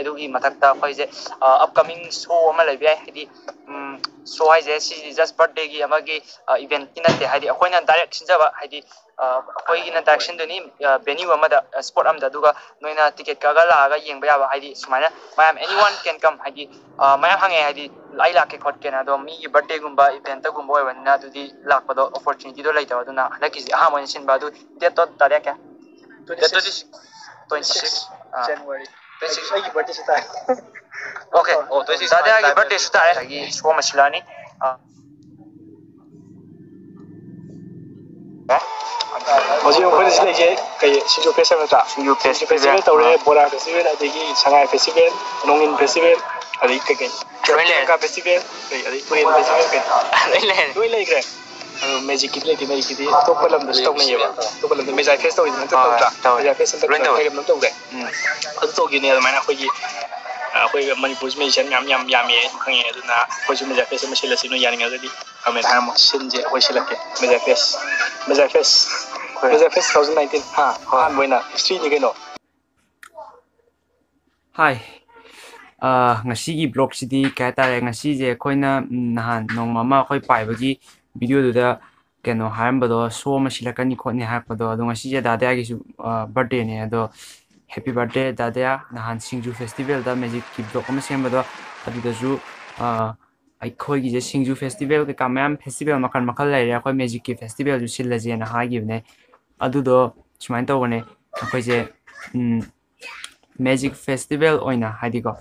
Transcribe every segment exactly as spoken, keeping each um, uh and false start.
ꯑꯗꯨꯒꯤ ꯃꯊꯛꯇ ꯑꯩꯈꯣꯏꯁꯦ ꯑꯞꯀꯃꯤꯡ ꯁꯣ ꯑꯃ ꯂꯩꯕ ꯌꯥꯏ꯫ ꯍꯥꯏꯗꯤ ꯁꯣ ꯍꯥꯏꯁꯦ ꯁꯤꯗꯤ ꯖꯁ ꯕꯥꯔꯠꯗꯦꯒꯤ ꯑꯃꯒꯤ ꯏꯚꯦꯟꯠꯇꯤ ꯅꯠꯇꯦ꯫ ꯍꯥꯏꯗꯤ ꯑꯩꯈꯣꯏꯅ ꯗꯥꯏꯔꯦꯛ ꯁꯤꯟꯖꯕ, ꯍꯥꯏꯗꯤ ꯑꯩꯈꯣꯏꯒꯤꯅ ꯗꯥꯏꯔꯦꯛ ꯁꯤꯟꯗꯣꯏꯅꯤ ꯚꯦꯅ꯭ꯌꯨ ꯑꯃꯗ, ꯁ꯭ꯄꯣꯠ ꯑꯃꯗ, ꯑꯗꯨꯒ ꯅꯣꯏꯅ ꯇꯤꯀꯦꯠ ꯀꯛꯑꯒ ꯂꯥꯛꯑꯒ ꯌꯦꯡꯕ ꯌꯥꯕ꯫ ꯍꯥꯏꯗꯤ ꯁꯨꯃꯥꯏꯅ ꯃꯌꯥꯝ, anyone can come, ꯍꯥꯏꯗꯤ ꯃꯌꯥꯝ ꯍꯪꯉꯦ, ꯍꯥꯏꯗꯤ ꯑꯩ ꯂꯥꯛꯀꯦ ꯈꯣꯠꯀꯦꯅ꯫ ꯑꯗꯣ ꯃꯤꯒꯤ ꯕꯥꯔꯠꯗꯦꯒꯨꯝꯕ ꯏꯚꯦꯟꯠꯇꯒꯨꯝꯕ ꯑꯣꯏꯕꯅꯤꯅ ꯑꯗꯨꯗꯤ ꯂꯥꯛꯄꯗꯣ ꯑꯣꯄꯣꯔꯆꯨꯅꯤꯇꯤꯗꯣ ꯂꯩꯇꯕ꯫ ꯑꯗꯨꯅ ꯍꯟꯗꯛꯀꯤꯁꯦ ꯑꯍꯥꯟꯕ ꯑꯣꯏꯅ ꯁꯤꯟꯕ꯫ ꯑꯗꯨ ꯗꯦꯠꯇꯣ ꯇꯥꯔꯤꯛ ꯀꯌꯥ? Date twenty six. Twenty six. ꯑꯥ, January꯫ Twenty six. ꯑꯩꯒꯤ ꯕꯥꯔꯠꯗꯦꯁꯨ ꯇꯥꯏ꯫ ꯑꯣꯀꯦ꯫ ꯑꯣ, ꯇ꯭ꯋꯦꯟꯇꯤ ꯁꯤꯛꯁ ꯗꯥꯗꯥꯒꯤ ꯕꯥꯔꯠꯗꯦꯁꯨ ꯇꯥꯔꯦ꯫ ꯑꯗꯒꯤ ꯁꯣ ꯑꯃ ꯁꯤꯜꯂꯛꯑꯅꯤ꯫ ꯑꯥ꯫ ꯍꯧꯖꯤꯛ ꯑꯩꯈꯣꯏꯅ ꯁꯤ ꯂꯩꯁꯦ ꯀꯩ, ꯁꯤꯡꯖꯨ ꯐꯦꯁꯇꯤꯚꯦꯜ ꯅꯠꯇ꯭ꯔꯥ? ꯁꯤꯡꯖꯨ ꯁꯤꯡꯖꯨ ꯐꯦꯁꯇꯤꯚꯦꯜ꯫ ꯐꯦꯁꯇꯤꯚꯦꯜ ꯇꯧꯔꯦ, ꯑꯥ꯫ ꯕꯣꯔꯥ ꯐꯦꯁꯇꯤꯚꯦꯜ, ꯑꯗꯒꯤ ꯁꯉꯥꯏ ꯐꯦꯁꯇꯤꯚꯦꯜ, ꯅꯣꯡꯏꯟ ꯐꯦꯁꯇꯤꯚꯦꯜ, ꯑꯗꯒꯤ ꯀꯩ ꯀꯩ? ꯂꯣꯏ ꯂꯩꯔꯦ꯫ ꯀꯥꯂꯦꯟꯒ ꯐꯦꯁꯇꯤꯚꯦꯜ, ꯀꯩ, ꯑꯗꯩ ꯇꯨꯔꯦꯟ ꯐꯦꯁꯇꯤꯚꯦꯜ, ꯀꯩ? ꯂꯣꯏ ꯂꯩꯔꯦ꯫ ꯂꯣꯏ ꯂꯩꯈ꯭ꯔꯦ꯫ ꯑꯗꯣ ꯃꯦꯖꯤꯛꯀꯤꯗꯤ ꯂꯩꯇꯦ, ꯃꯦꯖꯤꯛꯀꯤꯗꯤ ꯑꯇꯣꯞꯄ ꯂꯝꯗꯁꯨ ꯇꯧꯅꯩꯌꯦꯕ꯫ ꯑꯇꯣꯞꯄ ꯂꯝꯗ ꯃꯦꯖꯥꯏ ꯐꯦꯁ ꯇꯧꯔꯤꯗꯅ ꯍꯟꯗꯛ ꯍꯣꯏ, ꯍꯣꯏ, ꯇꯧꯗ꯭ꯔꯥ? ꯇꯧꯋꯦ꯫ ꯃꯦꯖꯥꯏ ꯐꯦꯁ ꯍꯟꯗꯛ ꯂꯣꯏ ꯇꯧꯋꯦ꯫ ꯀꯩ ꯂꯝꯗ ꯇꯧꯈ꯭ꯔꯦ? ꯎꯝ꯫ ꯑꯗꯨ ꯇꯧꯈꯤꯕꯅꯦ ꯑꯗꯨꯃꯥꯏꯅ ꯑꯩꯈꯣꯏꯒꯤ, ꯑꯩꯈꯣꯏ ꯃꯅꯤꯄꯨꯔꯁꯤ ꯃꯦꯖꯤꯁꯤꯌꯥꯟ ꯌꯥꯝ, ꯌꯥꯝ ꯌꯥꯝꯃꯤ ꯍꯥꯏꯅ ꯈꯪꯉꯦ꯫ ꯑꯗꯨꯅ ꯑꯩꯈꯣꯏꯁꯨ ꯃꯦꯖꯥꯏ ꯐꯦꯁ ꯑꯃ ꯁꯤꯜꯂꯁꯤ, ꯅꯣꯏ ꯌꯥꯅꯤꯡꯉꯒꯗꯤ ꯀꯃꯦꯟ ꯍꯥꯏꯔꯝꯃꯣ꯫ ꯁꯤꯟꯁꯦ, ꯑꯩꯈꯣꯏ ꯁꯤꯜꯂꯛꯀꯦ꯫ ꯃꯦꯖꯥꯏ ꯐꯦꯁ, ꯃꯦꯖꯥꯏ ꯐꯦꯁ, ꯍꯣꯏ꯫ ꯃꯦꯖꯥꯏ ꯐꯦꯁ ꯇꯨ ꯊꯥꯎꯖꯟ ꯅꯥꯏꯟꯇꯤꯟ, ꯍꯥ? ꯍꯣꯏ꯫ ꯑꯍꯥꯟꯕ ꯑꯣꯏꯅ ꯍꯤꯁꯇ꯭ꯔꯤꯅꯤ ꯀꯩꯅꯣ꯫ ꯍꯥꯏ꯫ ꯑ, ꯉꯁꯤꯒꯤ ꯕ꯭ꯂꯣꯒꯁꯤꯗꯤ ꯀꯩ ꯍꯥꯏꯇꯥꯔꯦ, ꯉꯁꯤꯁꯦ ꯑꯩꯈꯣꯏꯅ, ꯎꯝ, ꯅꯍꯥꯟ ꯅꯣꯡꯃ ꯑꯃ ꯑꯩꯈꯣꯏ ꯄꯥꯏꯕꯒꯤ ꯚꯤꯗꯤꯑꯣꯗꯨꯗ ꯀꯩꯅꯣ ꯍꯥꯏꯔꯝꯕꯗꯣ, ꯁꯣ ꯑꯃ ꯁꯤꯜꯂꯛꯀꯅꯤ ꯈꯣꯠꯅꯤ ꯍꯥꯏꯔꯛꯄꯗꯣ, ꯑꯗꯣ ꯉꯁꯤꯁꯦ ꯗꯥꯗꯥꯒꯤꯁꯨ, ꯑ, ꯕꯥꯔꯠꯗꯦꯅꯦ꯫ ꯑꯗꯣ ꯍꯦꯄꯤ ꯕꯥꯔꯠꯗꯦ ꯗꯥꯗꯥ꯫ ꯅꯍꯥꯟ ꯁꯤꯡꯖꯨ ꯐꯦꯁꯇꯤꯚꯦꯜꯗ ꯃꯦꯖꯤꯛꯀꯤ ꯕ꯭ꯂꯣꯛ ꯑꯃ ꯁꯦꯝꯕꯗꯣ, ꯑꯗꯨꯗꯁꯨ, ꯑ, ꯑꯩꯈꯣꯏꯒꯤꯁꯦ ꯁꯤꯡꯖꯨ ꯐꯦꯁꯇꯤꯚꯦꯜ ꯀꯩꯀꯥ ꯃꯌꯥꯝ ꯐꯦꯁꯇꯤꯚꯦꯜ ꯃꯈꯜ ꯃꯈꯜ ꯂꯩꯔꯦ, ꯑꯩꯈꯣꯏ ꯃꯦꯖꯤꯛꯀꯤ ꯐꯦꯁꯇꯤꯚꯦꯜꯁꯨ ꯁꯤꯜꯂꯁꯦꯅ ꯍꯥꯏꯈꯤꯕꯅꯦ꯫ ꯑꯗꯨꯗꯣ ꯁꯨꯃꯥꯏꯅ ꯇꯧꯕꯅꯦ, ꯑꯩꯈꯣꯏꯁꯦ, ꯎꯝ, ꯃꯦꯖꯤꯛ ꯐꯦꯁꯇꯤꯚꯦꯜ ꯑꯣꯏꯅ, ꯍꯥꯏꯗꯤꯀꯣ,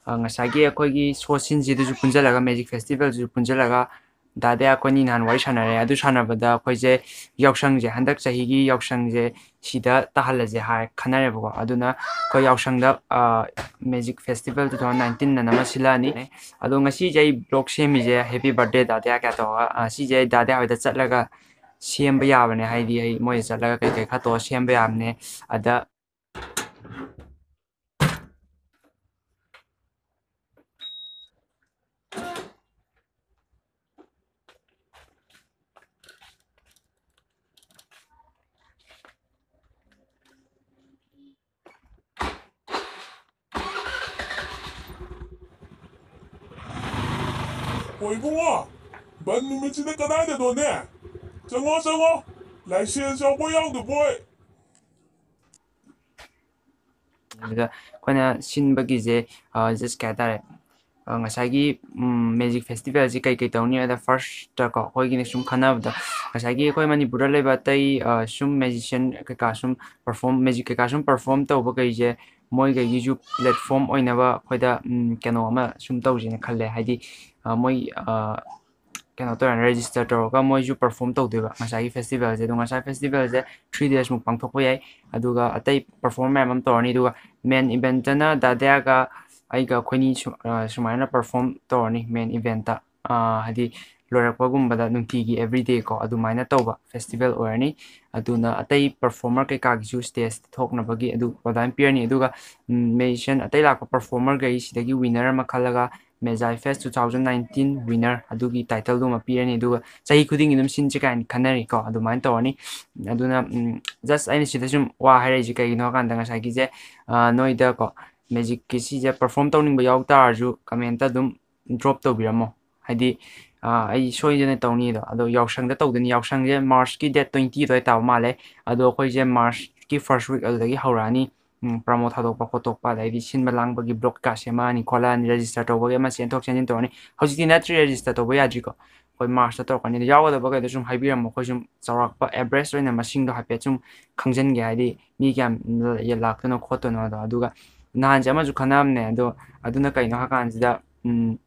ꯑ, ꯉꯁꯥꯏꯒꯤ ꯑꯩꯈꯣꯏꯒꯤ ꯁꯣ ꯁꯤꯟꯁꯤꯗꯨꯁꯨ ꯄꯨꯟꯁꯤꯜꯂꯒ, ꯃꯦꯖꯤꯛ ꯐꯦꯁꯇꯤꯚꯦꯜꯗꯨꯁꯨ ꯄꯨꯟꯁꯤꯜꯂꯒ, ꯗꯥꯗꯥ ꯑꯩꯈꯣꯏꯅꯤ ꯅꯍꯥꯟ ꯋꯥꯔꯤ ꯁꯥꯟꯅꯔꯦ꯫ ꯑꯗꯨ ꯁꯥꯟꯅꯕꯗ ꯑꯩꯈꯣꯏꯁꯦ ꯌꯥꯎꯁꯪꯁꯦ, ꯍꯟꯗꯛ ꯆꯍꯤꯒꯤ ꯌꯥꯎꯁꯪꯁꯦ ꯁꯤꯗ ꯇꯥꯍꯜꯂꯁꯦ ꯍꯥꯏ ꯈꯟꯅꯔꯦꯕꯀꯣ꯫ ꯑꯗꯨꯅ ꯑꯩꯈꯣꯏ ꯌꯥꯎꯁꯪꯗ, ꯑ, magic festival two thousand nineteen ꯑꯅ ꯑꯃ ꯁꯤꯜꯂꯛꯑꯅꯤ꯫ ꯑꯗꯣ ꯉꯁꯤꯁꯦ ꯑꯩ ꯕ꯭ꯂꯣꯛ ꯁꯦꯝꯃꯤꯁꯦ ꯍꯦꯄꯤ ꯕꯥꯔꯠꯗꯦ ꯗꯥꯗꯥ ꯀꯌꯥ ꯇꯧꯔꯒ, ꯑ, ꯁꯤꯁꯦ ꯑꯩ ꯗꯥꯗꯥ ꯍꯣꯏꯗ ꯆꯠꯂꯒ ꯁꯦꯝꯕ ꯌꯥꯕꯅꯦ꯫ ꯍꯥꯏꯗꯤ ꯑꯩ ꯃꯣꯏꯗ ꯆꯠꯂꯒ ꯀꯩꯀꯩ ꯈꯔ ꯇꯧꯔ ꯁꯦꯝꯕ ꯌꯥꯕꯅꯦ꯫ ꯑꯗ ꯍꯣꯏ ꯏꯕꯨꯡꯉꯣ, ꯕꯟ ꯅꯨꯃꯤꯠꯁꯤꯗ ꯀꯗꯥꯏꯗꯅꯣꯅꯦ? ꯆꯪꯉꯣ, ꯆꯪꯉꯣ, ꯂꯥꯏꯁꯦꯟꯁ ꯌꯥꯎꯕꯣꯏ ꯌꯥꯎꯗꯕꯣꯏ꯫ ꯑꯗꯨꯗ ꯑꯩꯈꯣꯏꯅ ꯁꯤꯟꯕꯒꯤꯁꯦ, ꯑ, just ꯀꯩ ꯍꯥꯏꯇꯥꯔꯦ, ꯑ, ꯉꯁꯥꯏꯒꯤ, ꯎꯝ, ꯃꯦꯖꯤꯛ ꯐꯦꯁꯇꯤꯚꯦꯜꯁꯤ ꯀꯩ ꯀꯩ ꯇꯧꯅꯤ ꯍꯥꯏꯗ, ꯐꯥꯔꯁꯇꯀꯣ, ꯑꯩꯈꯣꯏꯒꯤꯅ ꯁꯨꯝ ꯈꯟꯅꯕꯗ, ꯉꯁꯥꯏꯒꯤ ꯑꯩꯈꯣꯏ ꯃꯅꯤꯄꯨꯔꯗ ꯂꯩꯕ ꯑꯇꯩ, ꯑ, ꯁꯨꯝ ꯃꯦꯖꯤꯁꯤꯌꯟ ꯀꯩꯀꯥ ꯁꯨꯝ ꯄꯔꯐꯣꯝ, ꯃꯦꯖꯤꯛ ꯀꯩꯀꯥ ꯁꯨꯝ ꯄꯔꯐꯣꯝ ꯇꯧꯕ ꯀꯩꯁꯦ, ꯃꯣꯏꯈꯩꯒꯤꯁꯨ ꯄ꯭ꯂꯦꯠꯐꯣꯝ ꯑꯣꯏꯅꯕ ꯑꯩꯈꯣꯏꯗ, ꯎꯝ, ꯀꯩꯅꯣ ꯑꯃ ꯁꯨꯝ ꯇꯧꯁꯦꯅ ꯈꯜꯂꯦ꯫ ꯍꯥꯏꯗꯤ, ꯑ, ꯃꯣꯏ, ꯑ, ꯀꯩꯅꯣ ꯇꯧꯔꯅꯤ, ꯔꯦꯖꯤꯁꯇꯔ ꯇꯧꯔꯒ ꯃꯣꯏꯁꯨ ꯄꯔꯐꯣꯝ ꯇꯧꯗꯣꯏꯕ ꯉꯁꯥꯏꯒꯤ ꯐꯦꯁꯇꯤꯚꯦꯜꯁꯦ꯫ ꯑꯗꯣ ꯉꯁꯥꯏ ꯐꯦꯁꯇꯤꯚꯦꯜꯁꯦ ꯊ꯭ꯔꯤ ꯗꯦꯖꯃꯨꯛ ꯄꯥꯡꯊꯣꯛꯄ ꯌꯥꯏ, ꯑꯗꯨꯒ ꯑꯇꯩ ꯄꯔꯐꯣꯔꯝ ꯃꯌꯥꯝ ꯑꯃ ꯇꯧꯔꯅꯤ꯫ ꯑꯗꯨꯒ ꯃꯦꯟ ꯏꯚꯦꯟꯇꯅ ꯗꯥꯗꯤꯌꯥꯒ ꯑꯩꯒ ꯑꯩꯈꯣꯏꯅꯤ ꯁꯨ-, ꯑ, ꯁꯨꯃꯥꯏꯅ ꯄꯔꯐꯣꯔꯝ ꯇꯧꯔꯅꯤ ꯃꯦꯟ ꯏꯚꯦꯟꯇ꯫ ꯑ, ꯍꯥꯏꯗꯤ ꯂꯣꯏꯔꯛꯄꯒꯨꯝꯕꯗ ꯅꯨꯡꯇꯤꯒꯤ ꯑꯦꯕ꯭ꯔꯤꯗꯦ ꯀꯣ, ꯑꯗꯨꯃꯥꯏꯅ ꯇꯧꯕ ꯐꯦꯁꯇꯤꯚꯦꯜ ꯑꯣꯏꯔꯅꯤ꯫ ꯑꯗꯨꯅ ꯑꯇꯩ ꯄꯔꯐꯣꯔꯃꯔ ꯀꯩꯀꯥꯒꯤꯁꯨ ꯁ꯭ꯇꯦꯖ ꯊꯣꯛꯅꯕꯒꯤ ꯑꯗꯨ ꯑꯗꯨꯃꯥꯏꯅ ꯄꯤꯔꯅꯤ꯫ ꯑꯗꯨꯒ, ꯎꯝ, ꯃꯦꯖꯤꯁꯤꯌꯟ ꯑꯇꯩ ꯂꯥꯛꯄ ꯄꯔꯐꯣꯔꯃꯔꯈꯩ ꯁꯤꯗꯒꯤ ꯋꯤꯟꯅꯔ ꯑꯃ ꯈꯜꯂꯒ ꯃꯦꯖꯥꯏ face two thousand nineteen winner ꯑꯗꯨꯒꯤ ꯇꯥꯏꯇꯜꯗꯨꯃ ꯄꯤꯔꯅꯤ꯫ ꯑꯗꯨꯒ ꯆꯍꯤ ꯈꯨꯗꯤꯡꯒꯤ ꯑꯗꯨꯝ ꯁꯤꯟꯁꯤ ꯀꯥꯏꯅ ꯈꯟꯅꯔꯤꯀꯣ, ꯑꯗꯨꯃꯥꯏꯅ ꯇꯧꯔꯅꯤ꯫ ꯑꯗꯨꯅ, ꯎꯝ, just ꯑꯩꯅ ꯁꯤꯗ ꯁꯨꯝ ꯋꯥ ꯍꯥꯏꯔꯛꯏꯁꯦ ꯀꯩꯒꯤꯅꯣ ꯍꯥꯏ ꯀꯥꯟꯗ, ꯉꯁꯥꯏꯒꯤꯁꯦ, ꯑ, ꯅꯣꯏꯗꯀꯣ, ꯃꯦꯖꯤꯛꯀꯤ ꯁꯤꯁꯦ ꯄꯔꯐꯣꯔꯝ ꯇꯧꯅꯤꯡꯕ ꯌꯥꯎ ꯇꯥꯔꯁꯨ ꯀꯃꯦꯟꯇ ꯑꯗꯨꯝ ꯗ꯭ꯔꯣꯞ ꯇꯧꯕꯤꯔꯝꯃꯣ꯫ ꯍꯥꯏꯗꯤ, ꯑ, ꯑꯩ ꯁꯣꯏꯗꯅ ꯇꯧꯅꯤ꯫ ꯑꯗꯣ, ꯑꯗꯣ ꯌꯥꯎꯁꯪꯗ ꯇꯧꯗꯣꯏꯅꯤ꯫ ꯌꯥꯎꯁꯪꯁꯦ ꯃꯥꯔꯁꯀꯤ ꯗꯦꯠ ꯇ꯭ꯋꯦꯟꯇꯤ ꯑꯗꯨꯋꯥꯏ ꯇꯥꯕ ꯃꯥꯜꯂꯦ꯫ ꯑꯗꯣ ꯑꯩꯈꯣꯏꯁꯦ ꯃꯥꯔꯁꯀꯤ ꯐꯥꯔꯁ ꯋꯤꯛ ꯑꯗꯨꯗꯒꯤ ꯍꯧꯔꯛꯑꯅꯤ꯫ ꯎꯝ, ꯄ꯭ꯔꯃꯣ ꯊꯥꯗꯣꯛꯄ ꯈꯣꯠꯇꯣꯛꯄ, ꯑꯗꯩꯗꯤ ꯁꯤꯟꯕ ꯂꯥꯡꯕꯒꯤ ꯕ꯭ꯔꯣꯗꯀꯥꯁ ꯁꯦꯝꯃꯛꯑꯅꯤ ꯈꯣꯠꯂꯛꯑꯅꯤ, ꯔꯦꯖꯤꯁꯇꯔ ꯇꯧꯕꯒꯤ ꯑꯃ ꯆꯦꯟꯊꯣꯛ ꯆꯦꯟꯁꯤꯟ ꯇꯧꯔꯅꯤ꯫ ꯍꯧꯖꯤꯛꯇꯤ ꯅꯠꯇ꯭ꯔꯤ, ꯔꯦꯖꯤꯁꯇꯔ ꯇꯧꯕ ꯌꯥꯗ꯭ꯔꯤꯀꯣ꯫ ꯑꯩꯈꯣꯏ ꯃꯥꯔꯁꯇ ꯇꯧꯔꯛꯀꯅꯤ꯫ ꯑꯗꯣ ꯌꯥꯎꯒꯗꯕꯈꯩꯗꯣ ꯁꯨꯝ ꯍꯥꯏꯕꯤꯔꯝꯃꯣ, ꯑꯩꯈꯣꯏ ꯁꯨꯝ ꯆꯥꯎꯔꯥꯛꯄ ꯑꯦꯚꯔꯦꯖ ꯑꯣꯏꯅ ꯃꯁꯤꯡꯗꯣ ꯍꯥꯏꯐꯦꯠ ꯁꯨꯝ ꯈꯪꯖꯟꯒꯦ, ꯍꯥꯏꯗꯤ ꯃꯤ ꯀꯌꯥꯝ ꯂ-, ꯂꯥꯛꯇꯣꯏꯅꯣ ꯈꯣꯠꯇꯣꯏꯅꯣꯗꯣ꯫ ꯑꯗꯨꯒ ꯅꯍꯥꯟꯁꯦ ꯑꯃꯁꯨ ꯈꯟꯅꯕꯅꯦ, ꯑꯗꯣ ꯑꯗꯨꯅ ꯀꯩꯅꯣ ꯍꯥꯏ ꯀꯥꯟꯁꯤꯗ, ꯎꯝ,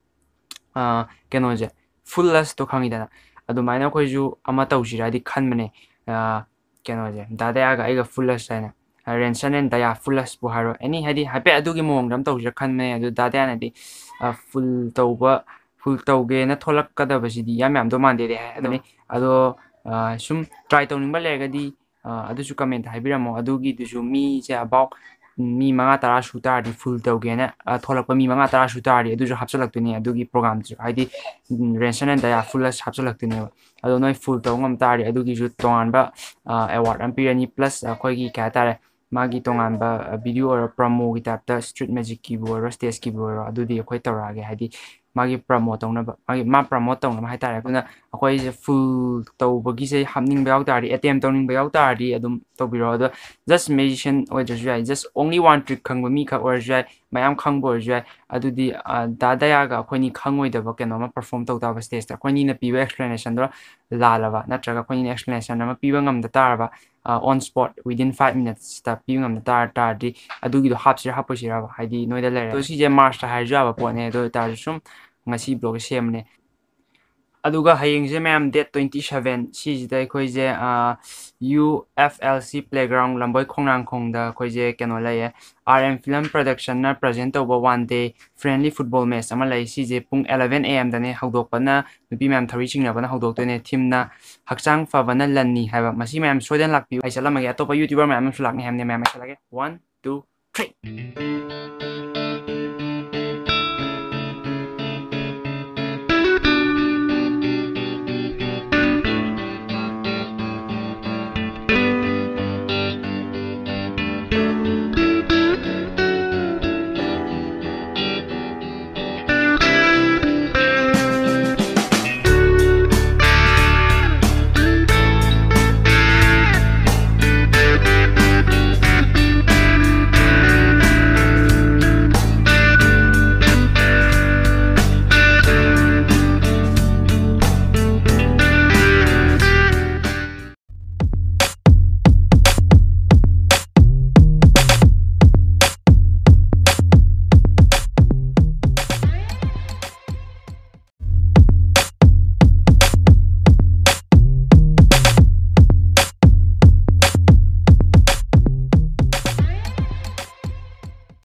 ꯑ, ꯀꯩꯅꯣꯁꯦ, ꯐꯨꯜ ꯂꯁꯇꯣ ꯈꯪꯉꯤꯗꯅ, ꯑꯗꯨꯃꯥꯏꯅ ꯑꯩꯈꯣꯏꯁꯨ ꯑꯃ ꯇꯧꯁꯤꯔꯗꯤ ꯈꯟꯕꯅꯦ꯫ ꯑ, ꯀꯩꯅꯣꯁꯦ, ꯗꯥ ꯗꯌꯥꯒ ꯑꯩꯒ ꯐꯨꯜ ꯂꯁ ꯍꯥꯏꯅ, ꯑ, ꯔꯦꯟꯁꯟ ꯑꯦꯟ ꯗꯌꯥ ꯐꯨꯜ ꯂꯁꯄꯨ ꯍꯥꯏꯔꯣ, ꯑꯦꯅꯤ, ꯍꯥꯏꯗꯤ ꯍꯥꯏꯐꯦꯠ ꯑꯗꯨꯒꯤ ꯃꯑꯣꯡꯗ ꯑꯃ ꯇꯧꯁꯤꯔ ꯈꯟꯕꯅꯦ꯫ ꯑꯗꯨ ꯗꯥ ꯗꯌꯥꯅꯗꯤ, ꯑ, ꯐꯨꯜ ꯇꯧꯕ, ꯐꯨꯜ ꯇꯧꯒꯦꯅ ꯊꯣꯛꯂꯛꯀꯗꯕꯁꯤꯗꯤ ꯌꯥꯝ ꯌꯥꯝꯗꯧ ꯃꯥꯟꯗꯦꯗꯤ ꯍꯥꯏ꯫ ꯑꯗꯨꯅꯤ, ꯑꯗꯣ, ꯑ, ꯁꯨꯝ ꯇ꯭ꯔꯥꯏ ꯇꯧꯅꯤꯡꯕ ꯂꯩꯔꯒꯗꯤ, ꯑ, ꯑꯗꯨꯁꯨ ꯀꯃꯦꯟꯇ ꯍꯥꯏꯕꯤꯔꯝꯃꯣ꯫ ꯑꯗꯨꯒꯤꯗꯨꯁꯨ ꯃꯤꯁꯦ about ꯃꯤ ꯃꯉꯥ ꯇꯔꯥ ꯁꯨ ꯇꯥꯔꯗꯤ, ꯐꯨꯜ ꯇꯧꯒꯦꯅ, ꯑ, ꯊꯣꯛꯂꯛꯄ ꯃꯤ ꯃꯉꯥ ꯇꯔꯥ ꯁꯨ ꯇꯥꯔꯗꯤ, ꯑꯗꯨꯁꯨ ꯍꯥꯞꯆꯤꯜꯂꯛꯇꯣꯏꯅꯦ ꯑꯗꯨꯒꯤ ꯄ꯭ꯔꯣꯒꯥꯝꯗꯨꯁꯨ, ꯍꯥꯏꯗꯤ, ꯎꯝ, ꯔꯦꯟꯁꯟ ꯑꯦꯟ ꯗꯌꯥ ꯐꯨꯜ ꯂꯁ ꯍꯥꯞꯆꯤꯜꯂꯛꯇꯣꯏꯅꯦꯕ꯫ ꯑꯗꯣ ꯅꯣꯏ ꯐꯨꯜ ꯇꯧꯕ ꯉꯝ ꯇꯥꯔꯗꯤ, ꯑꯗꯨꯒꯤꯁꯨ ꯇꯣꯉꯥꯟꯕ, ꯑ, ꯑꯦꯋꯥꯔꯗ ꯑꯃ ꯄꯤꯔꯅꯤ, ꯄ꯭ꯂꯁ ꯑꯩꯈꯣꯏꯒꯤ ꯀꯩ ꯍꯥꯏꯇꯥꯔꯦ, ꯃꯥꯒꯤ ꯇꯣꯉꯥꯟꯕ ꯚꯤꯗꯤꯑꯣ ꯑꯣꯏꯔꯣ, ꯄ꯭ꯔꯃꯣꯒꯤ ꯇꯥꯏꯞꯇ ꯁ꯭ꯇ꯭ꯔꯤꯠ ꯃꯦꯖꯤꯛꯀꯤꯕꯨ ꯑꯣꯏꯔꯣ, ꯁ꯭ꯇꯦꯖꯀꯤꯕꯨ ꯑꯣꯏꯔꯣ, ꯑꯗꯨꯗꯤ ꯑꯩꯈꯣꯏ ꯇꯧꯔꯛꯑꯒꯦ꯫ ꯍꯥꯏꯗꯤ ꯃꯥꯒꯤ ꯄ꯭ꯔꯃꯣ ꯇꯧꯅꯕ, ꯃꯥꯒꯤ ꯃꯥ ꯄ꯭ꯔꯃꯣꯠ ꯇꯧꯅꯕ ꯍꯥꯏꯇꯥꯔꯦ꯫ ꯑꯗꯨꯅ ꯑꯩꯈꯣꯏꯁꯦ ꯐꯨꯜ ꯇꯧꯕꯒꯤꯁꯦ ꯍꯥꯞꯅꯤꯡꯕ ꯌꯥꯎ ꯇꯥꯔꯗꯤ, ꯑꯦꯇꯦꯝ ꯇꯧꯅꯤꯡꯕ ꯌꯥꯎ ꯇꯥꯔꯗꯤ ꯑꯗꯨꯝ ꯇꯧꯕꯤꯔꯣ꯫ ꯑꯗꯣ just musician ꯑꯣꯏꯗ꯭ꯔꯁꯨ ꯌꯥꯏ, just only one trick ꯈꯪꯕ ꯃꯤꯈꯛ ꯑꯣꯏꯔꯁꯨ ꯌꯥꯏ, ꯃꯌꯥꯝ ꯈꯪꯕ ꯑꯣꯏꯔꯁꯨ ꯌꯥꯏ꯫ ꯑꯗꯨꯗꯤ ꯗꯥ ꯗꯌꯥꯒ ꯑꯩꯈꯣꯏꯅꯤ ꯈꯪꯉꯣꯏꯗꯕ ꯀꯩꯅꯣꯝꯃ ꯄꯔꯐꯣꯔꯝ ꯇꯧ ꯇꯥꯕ ꯁ꯭ꯇꯦꯖꯇ꯫ ꯑꯩꯈꯣꯏꯅꯤꯅ ꯄꯤꯕ ꯑꯦꯛꯁꯄ꯭ꯂꯦꯅꯦꯁꯟꯗꯣ ꯂꯥꯜꯂꯕ, ꯅꯠꯇ꯭ꯔꯒ ꯑꯩꯈꯣꯏꯅꯤꯅ ꯑꯦꯛꯁꯄ꯭ꯂꯦꯅꯦꯁꯟ ꯑꯃ ꯄꯤꯕ ꯉꯝꯗ ꯇꯥꯔꯕ, on spot, within five minutesꯇ ꯄꯤꯕ ꯉꯝꯗ ꯇꯥꯔ ꯇꯥꯔꯗꯤ ꯑꯗꯨꯒꯤꯗꯣ ꯍꯥꯞꯁꯤꯔꯥ ꯍꯥꯞꯄꯣꯏꯁꯤꯔꯕ, ꯍꯥꯏꯗꯤ ꯅꯣꯏꯗ ꯂꯩꯔꯦ꯫ ꯑꯗꯣ ꯁꯤꯁꯦ ꯃꯥꯔꯁꯇ ꯍꯥꯏꯔꯁꯨ ꯌꯥꯕ ꯄꯣꯠꯅꯦ, ꯑꯗꯨ ꯑꯣꯏꯇꯥꯔꯁꯨ ꯁꯨꯝ ꯉꯁꯤ ꯕ꯭ꯂꯣꯒꯁꯦ ꯁꯦꯝꯕꯅꯦ꯫ ꯑꯗꯨꯒ ꯍꯌꯦꯡꯁꯦ ꯃꯌꯥꯝ date twenty seven, ꯁꯤꯁꯤꯗ ꯑꯩꯈꯣꯏꯁꯦ U F L C playground ꯂꯝꯕꯣꯏ ꯈꯣꯡꯅꯥꯡꯈꯣꯡꯗ ꯑꯩꯈꯣꯏꯁꯦ ꯀꯩꯅꯣ ꯂꯩꯌꯦ, ꯑꯥꯔ ꯑꯦꯝ ꯐꯤꯂꯝ ꯄ꯭ꯔꯗꯛꯁꯟꯅ ꯄ꯭ꯔꯖꯦꯟ ꯇꯧꯕ one day friendly football match ꯑꯃ ꯂꯩ꯫ ꯁꯤꯁꯦ ꯄꯨꯡ eleven a.m.ꯗꯅꯦ ꯍꯧꯗꯣꯛꯄꯅ, ꯅꯨꯄꯤ ꯃꯌꯥꯝ ꯊꯧꯔꯤ ꯆꯤꯡꯅꯕꯅ ꯍꯧꯗꯣꯛꯇꯣꯏꯅꯦ꯫ ꯊꯤꯝꯅ "ꯍꯛꯆꯥꯡ ꯐꯕꯅ ꯂꯟꯅꯤ" ꯍꯥꯏꯕ꯫ ꯃꯁꯤ ꯃꯌꯥꯝ ꯁꯣꯏꯗꯅ ꯂꯥꯛꯄꯤꯌꯨ꯫ ꯑꯩ ꯆꯠꯂꯝꯃꯒꯦ, ꯑꯇꯣꯞꯄ ꯌꯨꯇ꯭ꯌꯨꯕꯔ ꯃꯌꯥꯝ ꯑꯃꯁꯨ ꯂꯥꯛꯅꯤ ꯍꯥꯏꯕꯅꯦ, ꯃꯌꯥꯝ ꯑꯩ ꯆꯠꯂꯒꯦ꯫ One, two, three꯫